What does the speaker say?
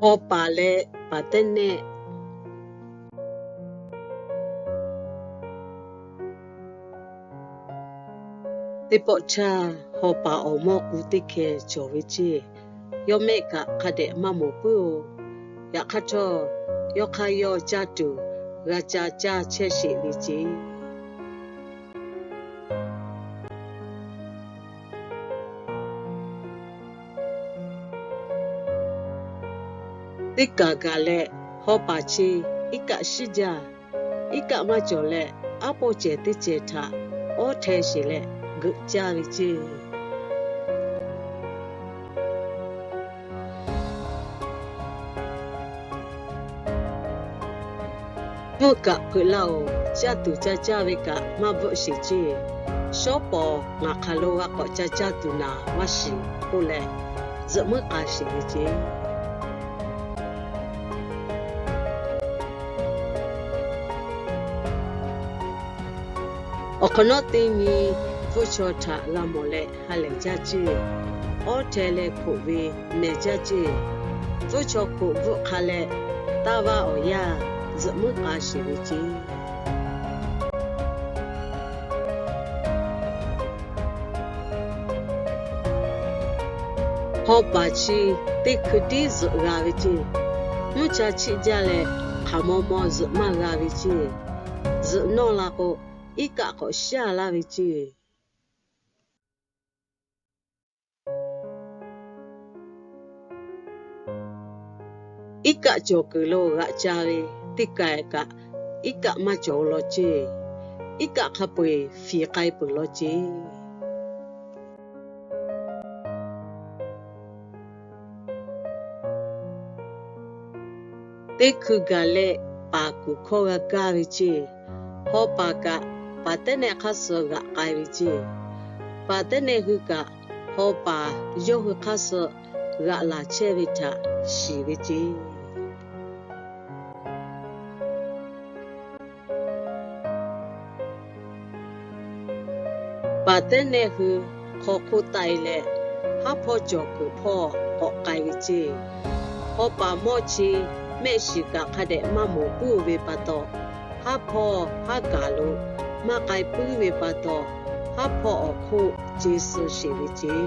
Haw paˍ leh paˍ tehˉ nehˆ. Teˇ pawˆ htaˇ, haw paˍ awˬ mawˇ k'u teˇ hkeh cawˬ ve ceˇ. Yawˇ mehˆ kaꞈ hk'a dehꞈ maˇ mawˬ puiˉ-oˬ. Yaꞈ hk'aˇ htawˇ, yawˇ hk'aˇ yawˇ caˇ tuˬ g'a ca caˇ chehˇ sheˍ ve ceˇ. Teˇ kaˬ gaˬ leh, haw paˍ chi iˉ kaˆ shiˉ jaˇ. Iˉ kaˆ maˇ cawˬ leh, aˉ pawˇ cehˬ teˇ cehˬ htaꞈ awˉ hteh sheˍ leh geuꞈ caˇ ve ceˇ. Mvuhˇ kaꞈ hpeuꞈ laˇ-oˬ, caˇ tuˬ ca caˇ ve kaꞈ maˇ bvuhˆ sheˍ ceˇ. Shawˉ pawˍ ngaˬ hk'aˬ lo g'a k'awꞈ ca caˇ tuˬ naˍ maˇ shiˍ k'oˆ leh, zuhꞈ muiˉ k'a sheˍ ve ceˇ. Awˬ hk'awꞈ nawˉ teˇ nyi, pfuhˇ chaw htaꞈ g'a mawˬ leh ha lehˬ jaˇ ceˇ. Awˉ hteh leh hkoꞈ ve mehˬ jaˇ ceˇ. Pfuhˇ chaw hkoꞈ bvuhˆ hk'a leh, taˇ vaˇ awˬ yanˇ zuhꞈ muiˉ k'a sheˍ ve ceˇ. Haw paˍ chi teˇ hkui tiˉ zuhꞈ g'a ve ceˇ. Mvuhˇ cha chiˆ jaˇ leh, hk'aˬ maw maw zuhꞈ maˇ g'a ve ceˇ. Zuhꞈ nawˇ la k'o, iˉ kaˆ k'awꞈ shaˇ laˇ ve ceˇ. Iˉ kaˆ cawˬ kuiˬ lo g'aꞈ ca ve teˇ kaiˬ kaꞈ, iˉ kaˆ maˇ cawˬ law ceˇ. Iˉ kaˆ hk'a peu-eˬ fiˍ k'ai peuˬ law ceˇ. Teˇ hkui gaˬ leh, paˍ kuˬ hkawˇ g'a kaˇ ve ceˇ. Haw paˍ kaꞈ paˍ tehˉ nehˆ hk'aˇ suh g'aꞈ k'ai ve ceˇ. Paˍ tehˉ nehˆ hui kaꞈ, haw paˍ yawˇ hui hk'aˇ suh g'aꞈ laˬ chehˇ ve htaꞈ shiˍ ve ceˇ. Paˍ tehˉ nehˆ hui hk'aw hk'oˆ taˆ-e leh, haˉ hpawˇ cawˬ kuiˬ hpawˇ k'awꞈ k'ai ve ceˇ. Haw paˍ mawˇ chi mehˆ shiˍ kaꞈ hk'a dehꞈ maˇ mawˬ puiˉ ve pa taw, haˉ hpawˇ haˉ kaˬ lo maˇ k'ai puiˉ ve pa taw, haˉ hpawˇ awˬ hk'oˆ ce suh sheˍ ve ceˇ.